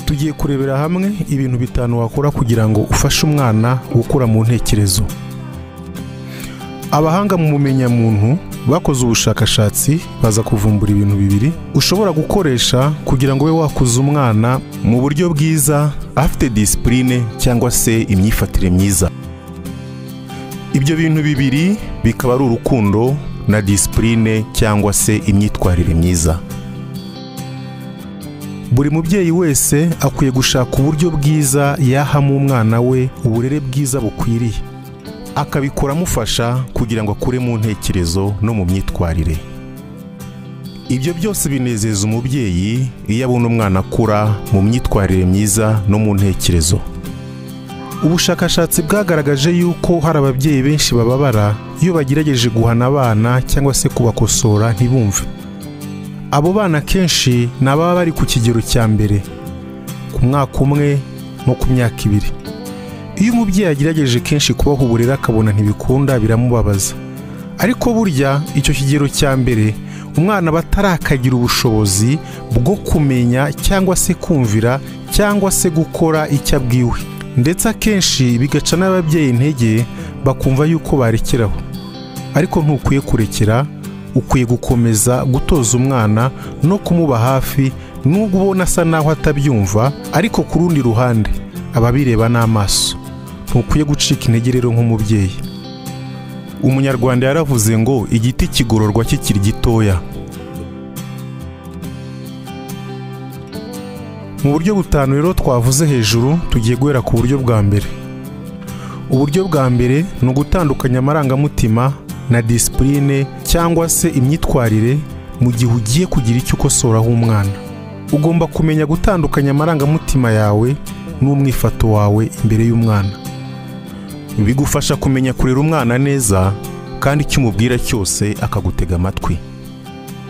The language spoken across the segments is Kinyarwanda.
Tugiye kurebera hamwe ibintu bitanu wakora kugira ngo ufashe umwana gukura mu ntekerezo. Abahanga mu bumenyamuntu bakoze ubushakashatsi baza kuvumbura ibintu bibiri ushobora gukoresha kugira ngo ube wakuza umwana mu buryo bwiza, afite discipline cyangwa se imyifatire myiza. Ibyo bintu bibiri bikaba ari urukundo na discipline cyangwa se imyitwarire myiza. Buri mubyeyi wese akwiye gushaka uburyo bwiza yahamo umwana we uburere bwiza bukwiriye, akabikora amufasha kugira ngo akure mu ntekerezo no mu myitwarire. Ibyo byose binezeza umubyeyi iyo abona umwana akura mu myitwarire myiza no mu ntekerezo. Ubushakashatsi bwagaragaje yuko hari ababyeyi benshi bababara iyo bagerageje guhana abana cyangwa se kubakosora ntibumve. Abo bana kenshi ni ababa bari ku kigero cya mbere, ku mwaka umwe no ku myaka ibiri. Iyo umubyeyi agerageje kenshi kubaha uburere akabona ntibikunda, biramubabaza. Ariko burya icyo kigero cya mbere umwana aba atarakagira ubushobozi bwo kumenya cyangwa se kumvira cyangwa se gukora icyo abwiwe, ndetse akenshi bigaca n'ababyeyi intege bakumva yuko barekeraho. Ariko ntukwiye kurekera, ukwiye gukomeza gutoza umwana no kumuba hafi, nubwo ubona asa naho atabyumva, ariko ku rundi ruhande ababireba n'amaso. Ntukwiye gucika intege rero nk'umubyeyi. Umunyarwanda yaravuze ngo igiti kigororwa kikiri gitoya. Mu buryo butanu rero twavuze hejuru, tugiye guhera ku buryo bwa mbere. Uburyo bwa mbere ni ugutandukanya amarangamutima na discipline cyangwa se imyitwarire mu gihe ugiye kugira icyo ukosoraho umwana. Ugomba kumenya gutandukanya amarangamutima yawe n'umwifato wawe imbere y'umwana. Bigufasha kumenya kurera umwana neza kandi icyo umubwira cyose akagutega amatwi.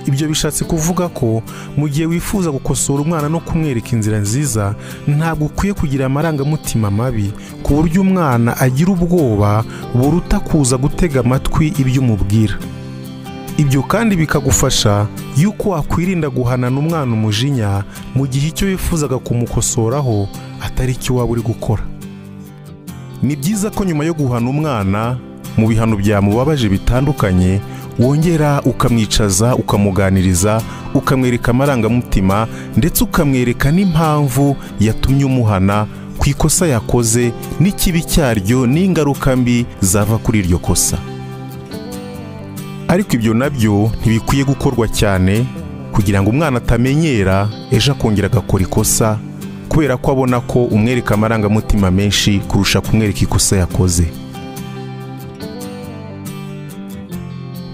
Ibyo bishatse kuvuga ko mu gihe wifuza gukosora umwana no kumwereka inzira nziza, ntabwo ukwiye kugira amarangamutima mabi ku buryo umwana agira ubwoba buruta kuza gutega amatwi ibyo umubwira. Ibyo kandi bikagufasha yuko wakwirinda guhanana umwana umujinya mu gihe icyo wifuzaga kumukosoraho atari icyo waba uri gukora. Ni byiza ko nyuma yo guhana umwana mu bihano byamubabaje bitandukanye, wongera ukamwicaza, ukamuganiriza, ukamwereka amarangamutima, ndetse ukamwereka n'impamvu yatumye umuhana ku ikosa yakoze n'ikibi cyaryo n'ingaruka mbi zava kuri iryo kosa. Ariko ibyo nabyo ntibikwiye gukorwa cyane kugira ngo umwana atamenyera ejo akongera agakora ikosa, kubera ko abona ko umwereka amarangamutima menshi kurusha kumwereka ikosa yakoze.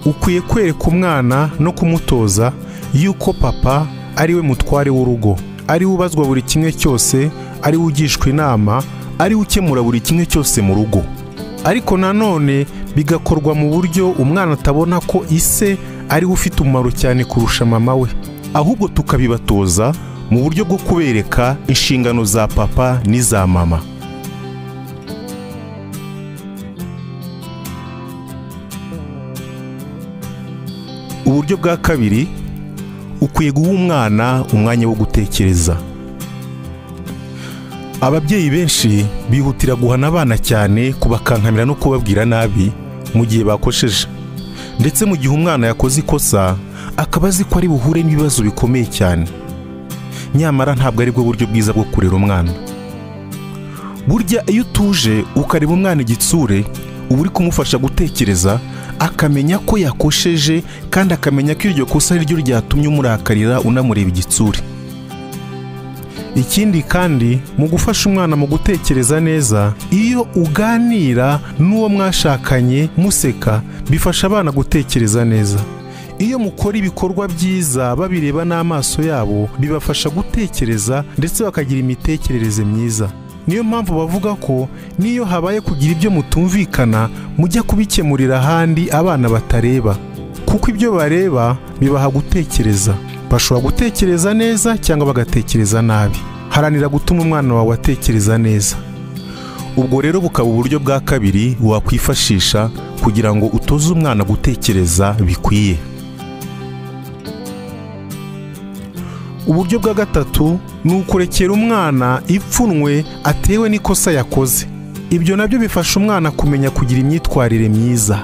Ukwiye kwereka umwana no kumutoza yuko papa ari we mutware w'urugo, ari we ubazwa buri kimwe cyose, ari we ugishwa inama, ari we ukemura buri kimwe cyose mu rugo. Ariko nanone bigakorwa mu buryo umwana atabona ko ise ari we ufite umumaro cyane kurusha mama we, ahubwo tukabibatoza mu buryo bwo kubereka inshingano za papa n'iza mama. Uburyo bwa kabiri, ukwiye guha umwana umwanya wo gutekereza. Ababyeyi benshi bihutira guhana abana cyane, kubakankamira no kubabwira nabi mu gihe bakosheje, ndetse mu gihe umwana yakoze ikosa akaba azi ko ari buhure n'ibibazo bikomeye cyane. Nyamara ntabwo ari bwo buryo bwiza bwo kurera umwana. Burya iyo utuje ukareba umwana igitsure, uba uri kumufasha gutekereza, akamenya ko yakosheje kandi akamenya ko iryo kosa ari ryo ryatumye umurakarira unamureba igitsure. Ikindi kandi, mu gufasha umwana mu gutekereza neza, iyo uganira n'uwo mwashakanye museka, bifasha abana gutekereza neza. Iyo mukora ibikorwa byiza babireba n'amaso yabo, bibafasha gutekereza ndetse bakagira imitekerereze myiza. Niyo mpamvu bavuga ko niyo habaye kugira ibyo mutumvikana, mujya kubikemurira ahandi abana batareba, kuko ibyo bareba bibaha gutekereza. Bashobora gutekereza neza cyangwa bagatekereza nabi. Haranira gutuma umwana wawe atekereza neza. Ubwo rero bukaba uburyo bwa kabiri wakwifashisha kugira ngo utoze umwana gutekereza bikwiye. Uburyo bwa gatatu ni ukurekera umwana ipfunwe atewe n'ikosa yakoze. Ibyo nabyo bifasha umwana kumenya kugira imyitwarire myiza.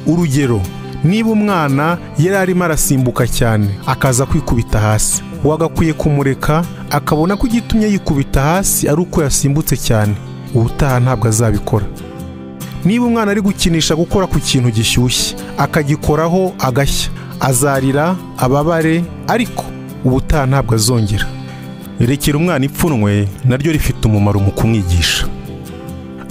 Urugero, niba umwana yari arimo arasimbuka cyane akaza kwikubita hasi, wagakwiye kumureka akabona ko igitumye yikubita hasi ari uko yasimbutse cyane. Ubutaha ntabwo azabikora. Niba umwana ari gukinisha gukora ku kintu gishyushye akagikoraho agashya, azarira ababare, ariko ubutaha ntabwo azongera. Rekera umwana ipfunwe naryo rifite umumaro mu kumwigisha.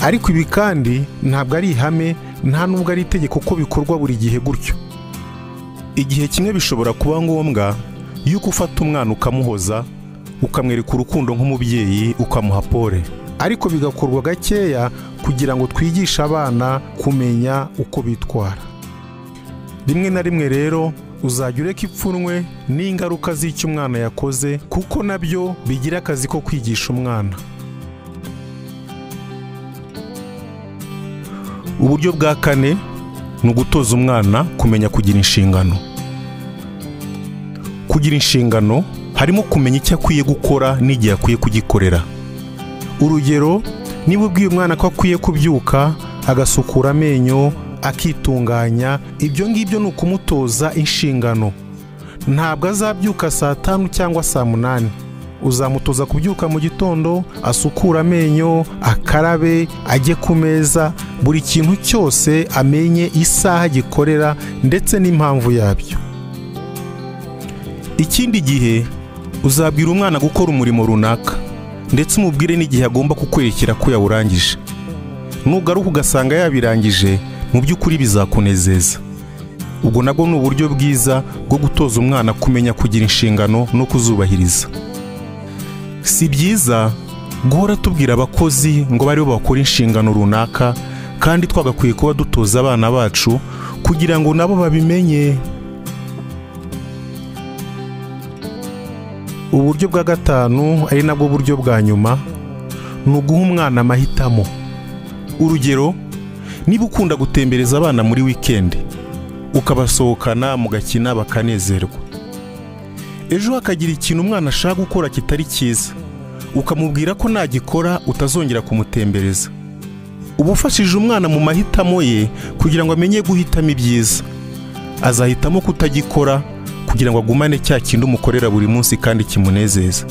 Ariko ibi kandi ntabwo ari ihame, nta nubwo ari itegeko ko bikorwa buri gihe gutyo. Igihe kimwe bishobora kuba ngombwa yuko ufata umwana ukamuhoza, ukamwereka urukundo nk'umubyeyi, ukamuha pole, ariko bigakorwa gakeya kugira ngo twigishe abana kumenya uko bitwara. Rimwe na rimwe rero uzajya ureka ipfunwe n'ingaruka z'icyo umwana yakoze, kuko nabyo bigira akazi ko kwigisha umwana. Uburyo bwa kane ni ugutoza umwana kumenya kugira inshingano. Kugira inshingano harimo kumenya icyo akwiye gukora n'igihe akwiye kugikorera. Urugero, niba ubwiye umwana ko akwiye kubyuka agasukura amenyo, akitunganya, ibyo ngibyo ni ukumutoza inshingano. Ntabwo azabyuka saa 5 cyangwa saa 8. Uzamutoza kubyuka mu gitondo, asukura amenyo, akarabe, ajye ku meza, buri kintu cyose amenye isaha gikorera ndetse n'impamvu yabyo. Ikindi gihe uzabwira umwana gukora umurimo runaka, ndetse umubwire n'igihe agomba kukwerekera ko yawurangije. Nugaruka ugasanga yabirangije, mu by'ukuri bizakunezeza. Ubwo nabwo ni uburyo bwiza bwo gutoza umwana kumenya kugira inshingano no kuzubahiriza. Si byiza guhora tubwira abakozi ngo bari bo bakora inshingano runaka, kandi twagakwiye kuba dutoza abana bacu kugira ngo nabo babimenye. Uburyo bwa gatanu ari nabwo buryo bwa nyuma ni uguha umwana amahitamo. Urugero, niba ukunda gutembereza abana muri weekend, ukabasohokana mugakina bakanezerwa, ejo hakagira ikintu umwana ashaka gukora kitari cyiza, ukamubwira ko nagikora utazongera kumutembereza, uba ufashije umwana mu mahitamo ye kugira ngo amenye guhitamo ibyiza. Azahitamo kutagikora kugira ngo agumane cya kintu umukorera buri munsi kandi kimunezeza.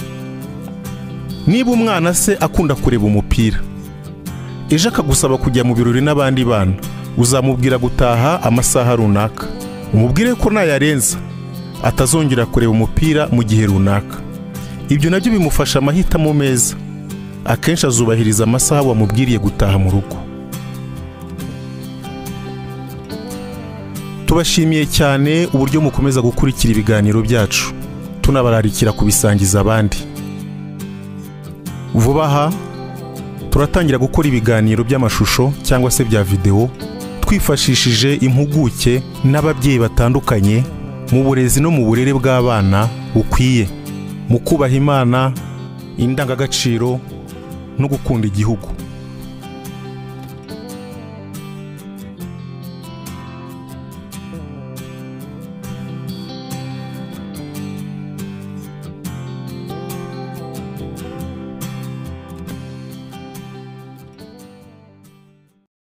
Niba umwana se akunda kureba umupira, ejo akagusaba kujya mu birori n'abandi bana, uzamubwira gutaha amasaha runaka, umubwire ko nayarenza atazongera kureba umupira mu gihe runaka. Ibyo nabyo bimufasha amahitamo meza. Akenshi azubahiriza amasaha wamubwiriye gutaha mu rugo. Tubashimiye cyane uburyo mukomeza gukurikira ibiganiro byacu, tunabararikira kubisangiza abandi. Vuba aha turatangira gukora ibiganiro by'amashusho cyangwa se bya video, twifashishije impuguke n'ababyeyi batandukanye mu burezi no mu burere bw'abana bukwiye, mu kubaha Imana, indangagaciro no gukunda igihugu.